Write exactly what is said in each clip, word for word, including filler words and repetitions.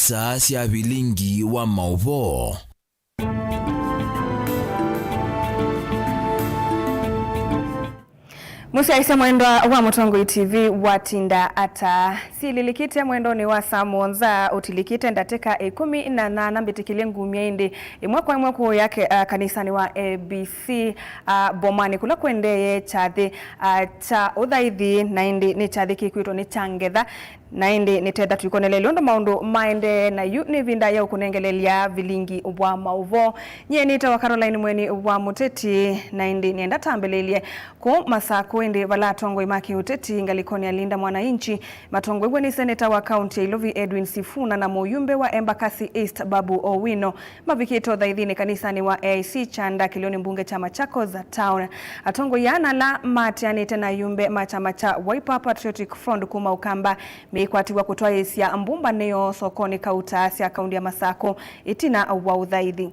Taa sya vilingi wa maũvoo. Mũsyaĩĩsya mwendwa wa Mũtongoi T V watinda ata? Syĩlilikĩte mwendonĩ wa saa mũonza ũtilikĩte ndatĩka ĩkũmi na nyanya mbĩtĩkĩlye ngumya ĩndĩ ĩmwe kwa ĩmwe kũũya ke-, a, kanisanĩ wa A B C, a, Bomanĩ kũla kũendee kyathĩ, a, kya ũthaithi, na ĩndĩ nĩ kyathĩ kĩkwĩtwe nĩ kya ngetha. Na ĩndĩ nĩtenda tũikonelelye ũndũ maũndũ maendee, na yu nĩ ĩvinda ya ũkũnengelelya vilingi wa maũvoo. Nyie nĩtawa Caroline Mweni wa Mũteti, na ĩndĩ nĩenda tambĩlĩlye kũu Masakũ, ĩndĩ vala atongoi ma kĩũteti ngalĩkonĩ ya Linda Mwananchi matongoew'e nĩ seneta wa kaunti ya Ilovi Edwin Sifuna na mũyumbe wa Embakasi East Babu Owino mavikĩte ũthaithinĩ kanisanĩ wa A I C Kyanda kĩlĩonĩ mbunge kya Machakos Town. Atongoi aa na ala mateanĩte na ayumbe ma kyama kya Wiper Patriotic Front kuma Ukamba meikwatiw'a kũtwaĩĩsya mbũmbanĩo sokonĩ kauta sya kaunti ya Masakũ ĩtina wa ũthaithi.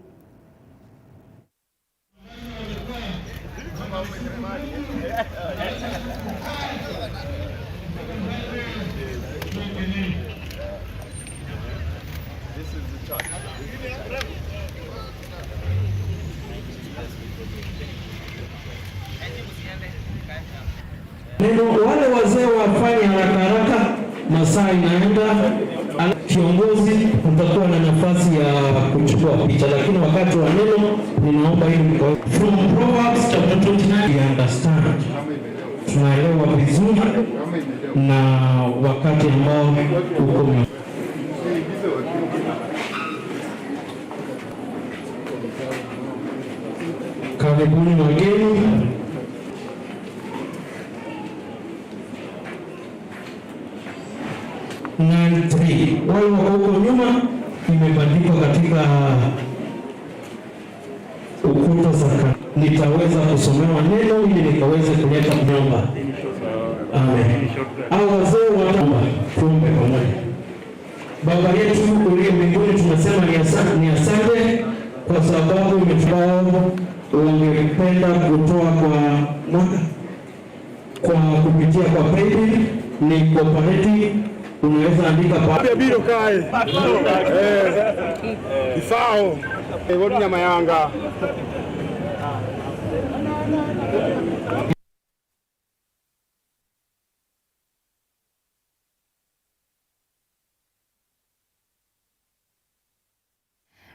Neno, wale wazee wafanye haraka haraka, masaa inaenda. Ala-, kiongozi, mtakuwa na nafasi ya kuchukua picha, lakini wakati wa neno ninaomba ili mko-, from Proverbs chapter twenty-nine, we understand. Tunaelewa vizuri na wakati ambao uko ume- Karibuni wageni. Nine three. Wale wako huko nyuma, imebandikwa katika ukuta za ka-, nitaweza kusomewa neno ili nikaweze kuleta nyumba. Amen. Hao wazee wataomba, tuombe pamoja. Baba yetu uliye mbinguni, tunasema ni asa-, ni asante kwa sababu umetu-, ambao wangependa kutoa kwa mwaka kwa kupitia kwa paybill ni cooperative, unaweza andika pa- Bia biro kae. Eh. Ifao. Eh, wodi nyama yanga.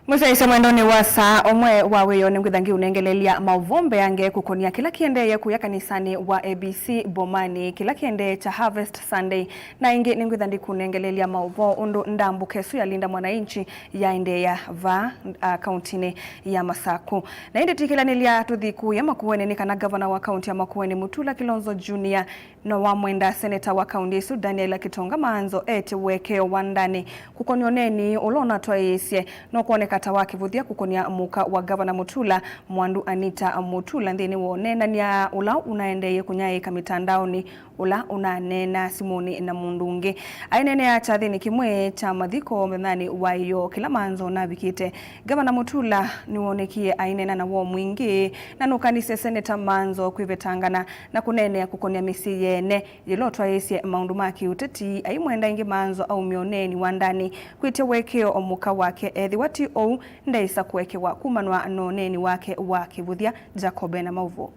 Mũsyaĩĩsya mwendonĩ wa saa ũmwe wa wĩoo, nĩngwĩtha ngĩũnengelelya maũvoo mbeange kũkonia kĩla kĩendeeye kũya kanisanĩ wa A B C Bomanĩ, kĩla kĩendee kya Harvest Sunday, na ĩngĩ nĩngwĩtha ndĩkũnengelelya maũvoo ũndũ ndambũka ĩsu ya Linda Mwananchi yaendeea vaa, a, kauntinĩ ya Masakũ. Na ĩndĩ tikĩlanĩlya tũthi kũya Makueni nĩ kana ngavana wa kaunti ya Makueni Mutula Kilonzo Junior no wamwenda seneta wa kaunti ĩsu Daniel Kitonga Maanzo ete ũekeo wa ndani kũkonya ũneeni ũla ũnatwaĩĩsye. No kwoneka ta wakĩvũthya kũkonya mũka wa Ngavana Mutula, Mwandu Anita Mutula, nthĩnĩ wa ũneenany'a ũla ũnaendeeie kũnyaĩĩka mĩtandaonĩ, ũla ũnaneena simũnĩ na mũndũ ũngĩ. Aineenea kyathĩnĩ kĩmwe kya mathiko mũthenyanĩ wa ĩyoo kĩla Maanzo navikĩte, Ngavana Mutula nĩwonekie aineena na woo mwingĩ na nũkanisye seneta Maanzo kwĩvetangana na kũneenea kũkonya mĩsyĩ yeene. Yĩla ũtwaĩĩsye maũndũ ma kĩũteti, aimwenda ĩngĩ Maanzo aumye ũneeni wa ndani kwĩtya ũekeo o mũka wake, ethĩwa ti ũu, ndeĩsa kũekewa kumanwa na ũneeni wake wa kĩvũthya. Jacob ena maũvoo.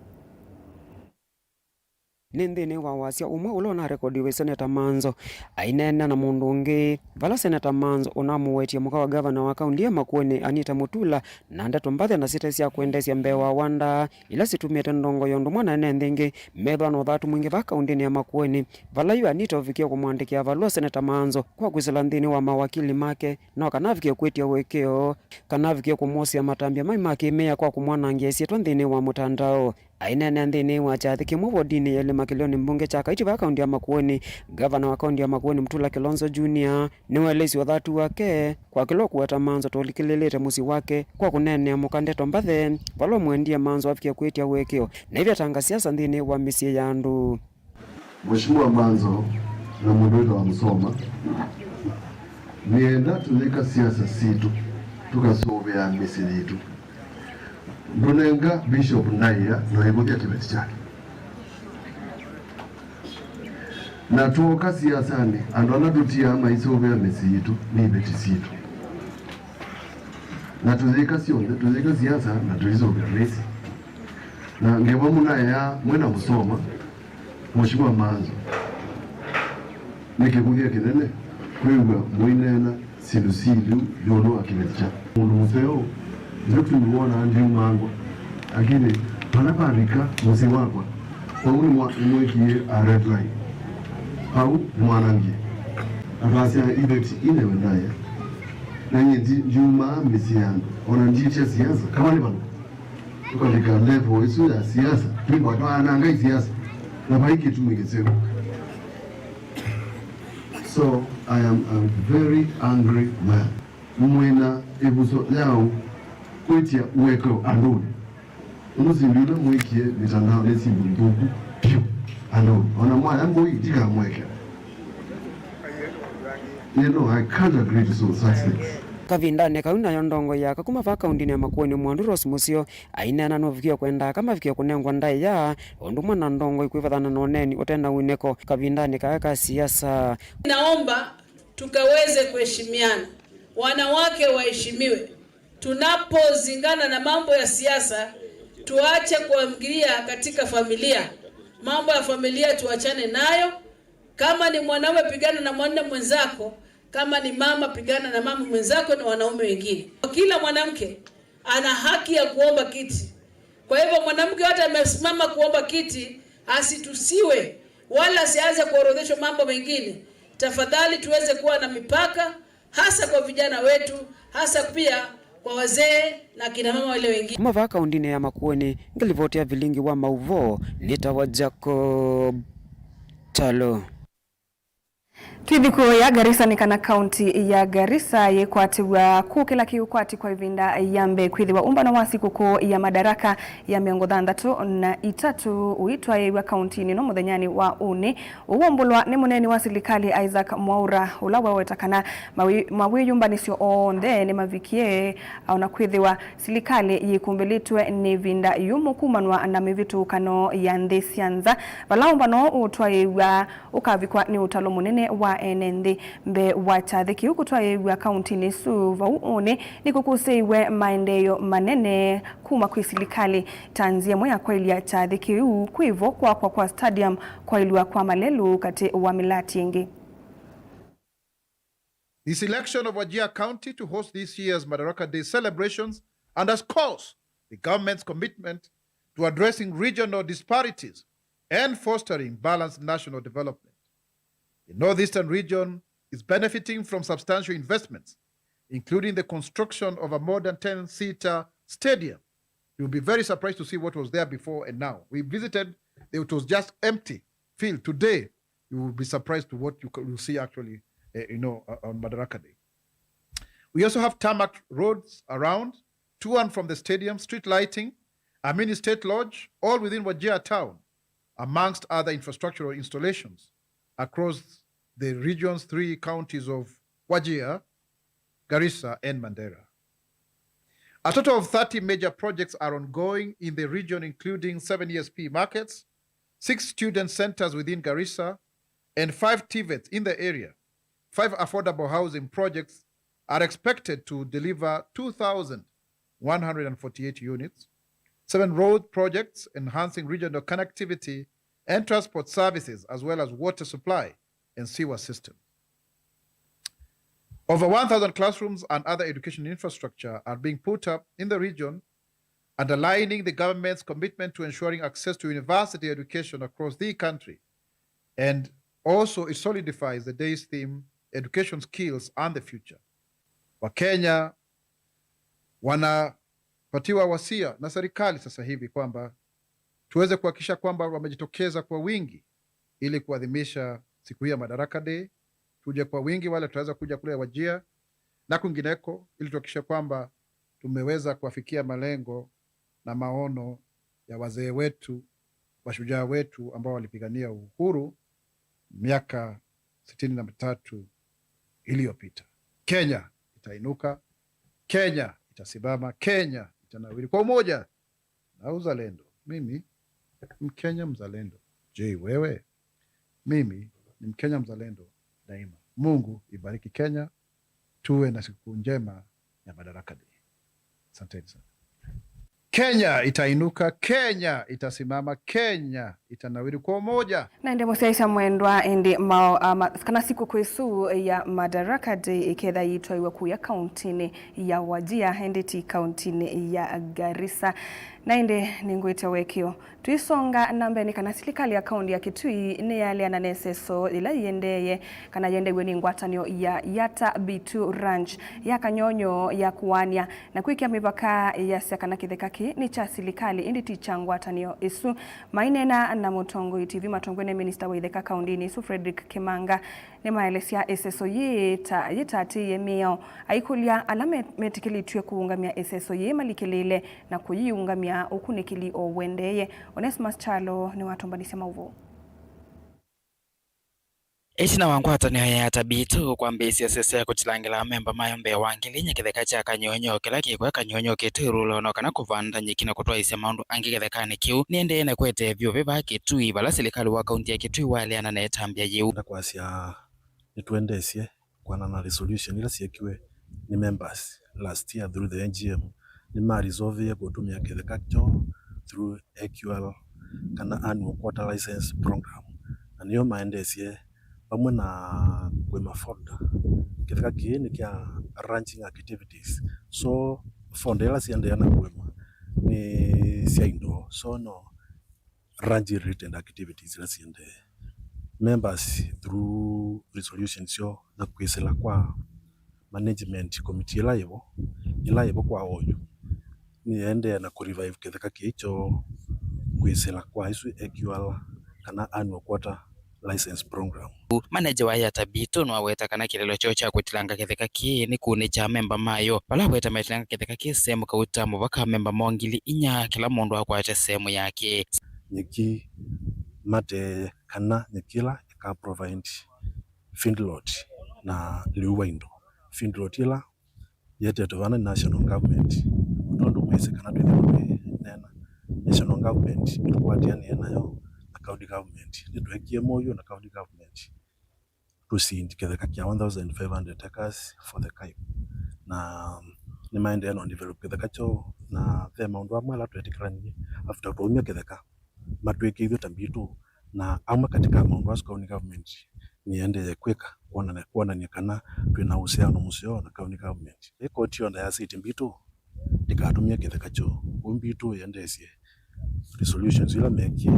Nĩ nthĩnĩ wa wasya ũmwe ũla ũnarekodiwe, seneta Maanzo aineena na mũndũ ũngĩ, vala seneta Maanzo ũnamũwetie mũka wa ngavana wa kaunti ya Makueni, Anita Mutula, na ndeto mbathe na site sya kwendeesya mbee wa Wanda, ila situmĩte ndongo ya ũndũ mwana ene nthĩ ĩngĩ methwa na ũthatu mwingĩ vaa kaũndĩnĩ ya Makueni, vala yu Anita ũvikie kũmwandĩkĩa valũa seneta Maanzo kwa kwĩsĩla nthĩnĩ wa mawakili make, no kana avikie kwĩtya ũĩkĩĩo, kana avikie kũmwosea matambya mai ma kĩmĩĩa kwa kũmwanangĩa ĩsyĩtwa nthĩnĩ wa mũtandao. Aineenea nthĩnĩ wa kyathĩ kĩmwe wodinĩ ya Ĩlima kĩlĩonĩ mbunge kya Kaiti vaa kaũndĩ ya Makueni, ngavana wa kaũndĩ ya Makueni Mutula Kilonzo Junior nĩwaelesye ũthatu wake kwa kĩla ũkũweta Maanzo ta ũlikĩlĩlĩte mũsyĩ wake kwa kũneenea mũka ndeto mbathe, vala ũmwendie Maanzo avikie kwĩtya ũĩkĩĩo na iveta nga siasa nthĩnĩ wa mĩsyĩ ya andũ. Mheshimiwa Maanzo na mũndũ wĩtawa Musoma, nĩenda tũyĩka siasa sitũ, tũkasũvĩa mĩsyĩ yitũ. Ndũnenga Bishop ndaĩa na ũivũthya kĩveti kyake. Na twooka siasanĩ, andũ ala tũtiaa maisũvĩa mĩsyĩ yitũ nĩ iveti sitũ. Na tũyĩka syonthe, tũyĩka siasa na tũisũvĩa mĩsyĩ. Na ngewa mũnaeaa mwĩ na mũsoma, Mheshimiwa Manzo, nĩ kĩkũthya kĩnene kwĩw'a mũineena syĩndũ syĩlyu ĩũlũ wa kĩveti kya mũndũ mũseo. Nĩkyo kĩtumi wonaa ndiumangwa, lakini vala vavika mũsyĩ wakwa, vau nĩmwa-, nĩmwekie a red line. Vau nĩmwanangie. Akasya iveti inewe ndaĩa. Na nyie ndi-, ndiumaa mĩsyĩ ya andũ, ona ndiĩtya siasa, kama nĩ vandũ. Tũkalika level ĩsu ya siasa, twĩmbwa twaananga isiasa, na vai kĩtumi kĩseo. So, I am a very angry man. Mwĩna ĩvuso yaũ kwĩtya ũekeo andũnĩ? Ũndũ syĩndũ ila mwĩkie mitandaonĩ syĩndũ nthũku vyũ andũnĩ. Ona mwaya mbũi, ndikamwekea. You know, I can't agree to so-, such things. Kavindanĩ kau nayo ndongoi ya aka kuma vaa kaundinĩ ya Makueni Mwandu Rose Musio aineena nũvikie kwenda aka mavikie kũnengwa ndaĩa ũndũ ũmwe na ndongoi kwĩvathana na ũneeni ũte na wunĩko kavindanĩ kaa ka siasa. Naomba tukaweze kuheshimiana. Wanawake waheshimiwe. Tunapozingana na mambo ya siasa, tuache kuingilia katika familia. Mambo ya familia tuachane nayo. Kama ni mwanaume, pigana na mwanaume mwenzako. Kama ni mama, pigana na mama mwenzako na wanaume wengine. Kila mwanamke ana haki ya kuomba kiti. Kwa hivyo, mwanamke yote amesimama kuomba kiti, asitusiwe, wala asianze kuorodheshwa mambo mengine. Tafadhali tuweze kuwa na mipaka, hasa kwa vijana wetu, hasa pia kwa wazee na kina mama wale wengine. Kuma vaa kaundinĩ ya Makueni, ngĩlivoti ya vilingi wa mauvoo, nĩtawa Jacob Chalo. Twĩ thikũ ya Garissa, nĩ kana kaunti ya Garissa yĩkwatĩw'a kũkĩla kĩũkwati kwa ĩvinda ya mbee kwĩthĩwa ũmbano wa sikũkũ ya Madaraka ya mĩongo thanthatũ na itatũ ũitwaĩĩw'a kauntinĩ ĩno mũthenyanĩ wa ũnĩ. Ũw'o ũmbũlwa nĩ mũneeni wa silikalĩ Isaac Mwaura, ũla waweta kana mawĩ-, mawĩyũmbanĩsyo onthe nĩmavikie, o na kwĩthĩwa silikalĩ yĩkumbĩlĩtwe nĩ ĩvinda yũmũ kumanwa na mĩvĩtũkano ya nthĩ sya nza, vala ũmbano ũtwaĩĩw'a ũkavikwa nĩ ũtalo mũnene wa ene nthĩ. Mbee wa kyathĩ kĩu kũtwaĩĩw'a kauntinĩ ĩsu vau ũnĩ, nĩkũkũsĩĩiwe maendeeo manene kuma kwĩ silikalĩ, ta nzĩa ĩmwe ya kwaĩlya kyathĩ kĩu kwĩ vo kwakwa kwa stadium kwaĩlw'a kwa malelũ katĩ wa mĩlati ĩngĩ. The selection of Wajir County to host this year's Madaraka Day celebrations underscores the government's commitment to addressing regional disparities and fostering balanced national development. The Northeastern region is benefiting from substantial investments, including the construction of a modern ten-seater stadium. You'll be very surprised to see what was there before and now. We visited, it was just empty field. Today, you will be surprised to what you will see actually, uh, you know, uh, on Madaraka Day. We also have tarmac roads around, to and from the stadium, street lighting, a mini state lodge, all within Wajir town, amongst other infrastructural installations across the region's three counties of Wajir, Garissa, and Mandera. A total of thirty major projects are ongoing in the region, including seven E S P markets, six student centers within Garissa, and five TVETs in the area. Five affordable housing projects are expected to deliver two thousand one hundred forty-eight units. Seven road projects enhancing regional connectivity and transport services, as well as water supply and sewer systems. Over one thousand classrooms and other education infrastructure are being put up in the region, underlining the government's commitment to ensuring access to university education across the country. And also, it solidifies the day's theme, education, skills, and the future. Wakenya wanapatiwa wasia na serikali sasa hivi kwamba tuweze kuhakikisha kwamba wamejitokeza kwa wingi ili kuadhimisha siku hii ya Madaraka Day. Tuje kwa wingi, wale tutaweza kuja kule Wajir na kwingineko, ili tuhakikishe kwamba tumeweza kuwafikia malengo na maono ya wazee wetu, mashujaa wetu ambao walipigania uhuru miaka sitini na mitatu iliyopita. Kenya itainuka, Kenya itasimama, Kenya itanawiri kwa umoja na uzalendo. Mimi Mkenya mzalendo. Je, wewe? Mimi Mkenya mzalendo daima. Mungu ibariki Kenya. Tuwe na sikukuu njema ya Madaraka Day. Asanteni sana. Kenya itainuka, Kenya itasimama, Kenya itanawiri kwa umoja. Na ĩndĩ mũsyaĩĩsya mwendwa, ĩndĩ mao, a, ma, kana sikukũ ĩsu ya Madaraka Day ĩketha yĩtwaiwe kũya kauntinĩ ya Wajir, ĩndĩ ti kauntinĩ ya Garissa. Na ĩndĩ nĩngwĩte wekĩo. Tũisonga na mbee nĩ kana silikalĩ ya kaunti ya Kitui nĩyaleana na ĩseso yĩla yĩendeeye kana yendeew'e nĩ ngwatanĩo ya Yatta Bitu Ranch ya Kanyonyo ya kũaany'a na kwĩkĩa mĩvaka ĩyasya kana kĩtheka kĩĩ nĩ kya silikalĩ ĩndĩ ti kya ngwatanĩo ĩsu. Maineena na Mũtongoi T V matongwe nĩ minista wa itheka kauntinĩ ĩsu Frederick Kimanga, nĩmaelesya ĩseso yĩĩ ta yĩtatĩĩe mĩao, aikũlya ala me-, metĩkĩlĩtw'e kũũngamya ĩseso yĩĩ malikĩlĩĩle na kũyĩũngamya ũkunĩkĩli o ũendeeye. Onesmus Kyalo nĩwatũmbanĩsya maũvoo. Ĩtina wa ngwatanĩo ya Yatta Bitu kwambĩĩsya ĩseso ya kũtilangĩla amemba mayo mbee wa ngili inya kĩtheka kya Kanyonyo kĩla kĩkw'a Kanyonyo Kitui Rural, no kana kũvanda nyeki na kũtwaĩĩsya maũndũ angĩ kĩthekanĩ kĩu, nĩendeee na kũete vyũ veva Kitui, vala silikalĩ wa kaunti ya Kitui waeleana na ĩtambya yĩu. Nda kwasya nĩtwendeesye kũana na resolution ila syekiwe nĩ members last year through the A G M. Nĩma resolvie kũtũmĩa kĩtheka kyoo through A Q L kana annual quota license program, na nĩyo maendeesye vamwe na kũĩma fodder. Kĩtheka kĩĩ nĩ kya ranching activities, so fodder ila siendeea na kũĩma nĩ sya indo, so no ranch related activities ila siendee. Members through resolution syoo na kwĩsĩla kwa management committee ĩla ĩvo, ĩla ĩvo kwa oyu, nĩyendee na kũrevive kĩtheka kĩĩ kyoo kwĩsĩla kwa isu A Q L kana annual quota license program. Maneja wa Yatta Bitu nĩwaweta kana kĩeleelo kyoo kya kũtilanga kĩtheka kĩĩ nĩ kũnĩkya amemba mayo, vala aweta maitilanga kĩtheka kĩĩ sehemu kauta mũvaka amemba moo ngili inya kĩla mũndũ akwate sehemu yake. Nyeki matee kana nyeki ĩla ĩka provide feedlot na lĩu wa indo. Feedlot ĩla yetetwe vana nĩ national government. Tondũ mwĩsĩ kana twĩthĩwa twĩneena, national government nĩtũkwatĩanĩe nayo na county government. Nĩtwekie moyũ na county government tũsindi kĩtheka kya one thousand five hundred acres for the Kaip. Na nĩmaendee na develop kĩtheka kyoo, na ve maũndũ amwe ala twetĩkĩlanie after twaumya kĩtheka, matwĩkĩithye ta Bitu, na amwe katika maũndũ asu county government nĩendee kwĩka kwonana-, kwonany'a kana twĩ na ũsiano mũseo na county government. Ĩ koti yonthe yasĩtye Bitu ndĩkatũmĩe kĩtheka kyoo. Kwoou Bitu yendeesye resolutions ila mekie,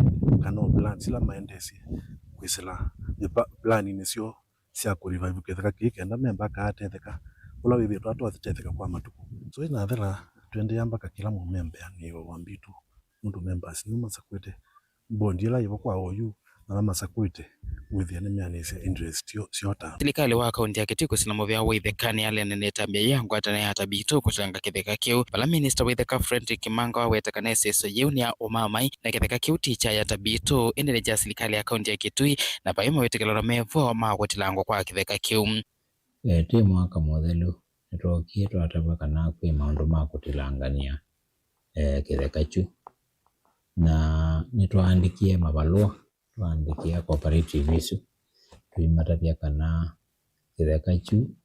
kana o plans ila maendeesye kwĩsĩla mĩpa-, planinĩ syoo sya kũrevive kĩtheka kĩĩ kenda memba akaatetheka, ũla wĩthĩĩtwe atwathitetheka kwa matukũ. So ĩnathela tũendeea mbaka kĩla mũmemba nĩ wa Bitu, nũndũ members nĩmasakwĩte bondi ĩla yĩvo kwa oyu, na ala masakwĩte wĩthĩa nĩmeanĩsya interest syoo, syoo ta. Silikalĩ wa kaunti ya Kitui kũsina mũvea wa itheka nĩyaleana na ĩtambya yĩĩ ya ngwatanĩo ya Yatta Bitu kũtilanga kĩtheka kĩu, vala minista wa itheka Frederick Kimanga waweta kana ĩseso yĩu nĩ ya ũmamai na kĩtheka kĩu ti kya Yatta Bitu, ĩndĩ nĩ kya silikalĩ ya kaunti ya Kitui, na vai mawĩtĩkĩlano mevo ma kũtilangwa kwa kĩtheka kĩu. E, twĩ mwaka mũthelu, nĩtwookie twatavw'a kana kwĩ maũndũ ma kũtilangany'a, e, kĩtheka kyu, na nĩtwaandĩkie mavalũa, twaandĩkĩa cooperative ĩsu, tũimatavya kana kĩtheka kyu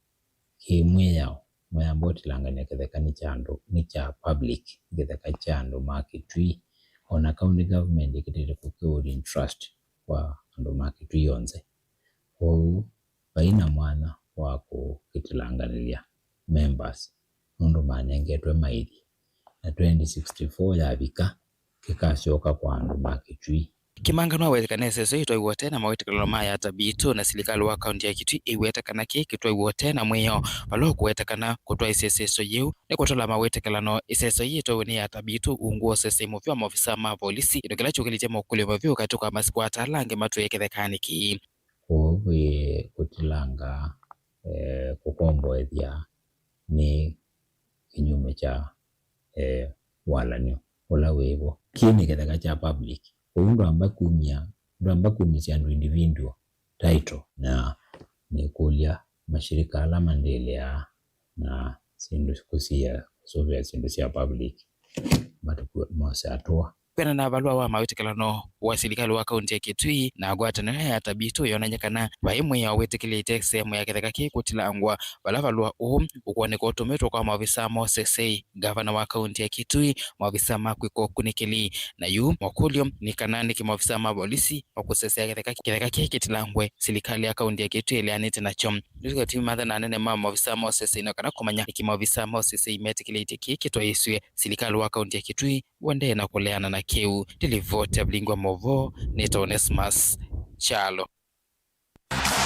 kĩ mwĩao, mwĩao wa ũtilangany'a kĩtheka nĩ kya andũ, nĩ kya public, kĩtheka kya andũ ma Kitui, o na county government ĩkĩtĩte kũkĩ hold in trust kwa andũ ma Kitui onthe. Kwoou vai na mwanya wa kũkĩtilanganĩlya members nũndũ manengetwe maithi, na twenty sixty-four yavika, kĩkasyoka kwa andũ ma Kitui. Kimanga nĩwaweta kana ĩseso yĩtwaiwe ũtee na mawĩtĩkĩlano ma Yatta Bitu, na silikalĩ wa kaunti ya Kitui ĩiweta kana kĩĩ kĩtwaiwe ũtee na mwĩao, vala ũkũweta kana kũtwaĩsya ĩseso yĩu nĩ kũtola mawĩtĩkĩlano. Ĩseso yĩĩ yĩtwaiwe nĩ Yatta Bitu ungu wa ũsesei mũvyũ wa maovisaa ma volisi, kĩndũ kĩla kyũkĩlĩtye maũkũlyo mavyũ katĩ ka masikwata ala angĩ matwĩe kĩthekanĩ kĩĩ. Kwoou ĩ, kũtilanga, eh, kũkomboethya nĩ kĩnyume kya, eh, walan'yo ũla wĩ vo. Kĩĩ nĩ kĩtheka kya public. Kwoou ndwamba kumya, ndwamba kumĩsya andũ individual title. Na nĩkũlya mashirika ala mandĩlĩaa na syĩndũ kũsia, kũsũvĩa syĩndũ sya public, matukũ mose hatua Kwĩanana na valũa wa mawĩtĩkĩlano wa silikalĩ wa kaunti ya Kitui na ngwatanĩo ya Tabitu yonany'a kana vai mwĩao wĩtĩkĩlĩte sehemu ya kĩtheka kĩĩ kũtilangwa, vala valũa ũũ ũkwoneka ũtũmĩtwe kwa maovisa ma ũsesei, ngavana wa kaunti ya Kitui, maovisa ma kwĩka ũkunĩkĩli. Na yu makũlyo nĩ kana nĩkĩ maovisa ma volisi makũsesea kĩtheka, kĩtheka kĩĩ kĩtilangwe, silikalĩ ya kaunti ya Kitui ĩleanĩte nakyo. Nĩtũkatumi matha na anene ma maovisa ma ũsesei na kana kũmanya nĩkĩ maovisa ma ũsesei metĩkĩlĩtye kĩĩ kĩtwaĩĩsw'e. Silikalĩ wa kaunti ya Kitui ũendee na kũleana na kĩu. Ndilivoti ya Vilingi wa Maũvoo nĩ Onesmus Kyalo.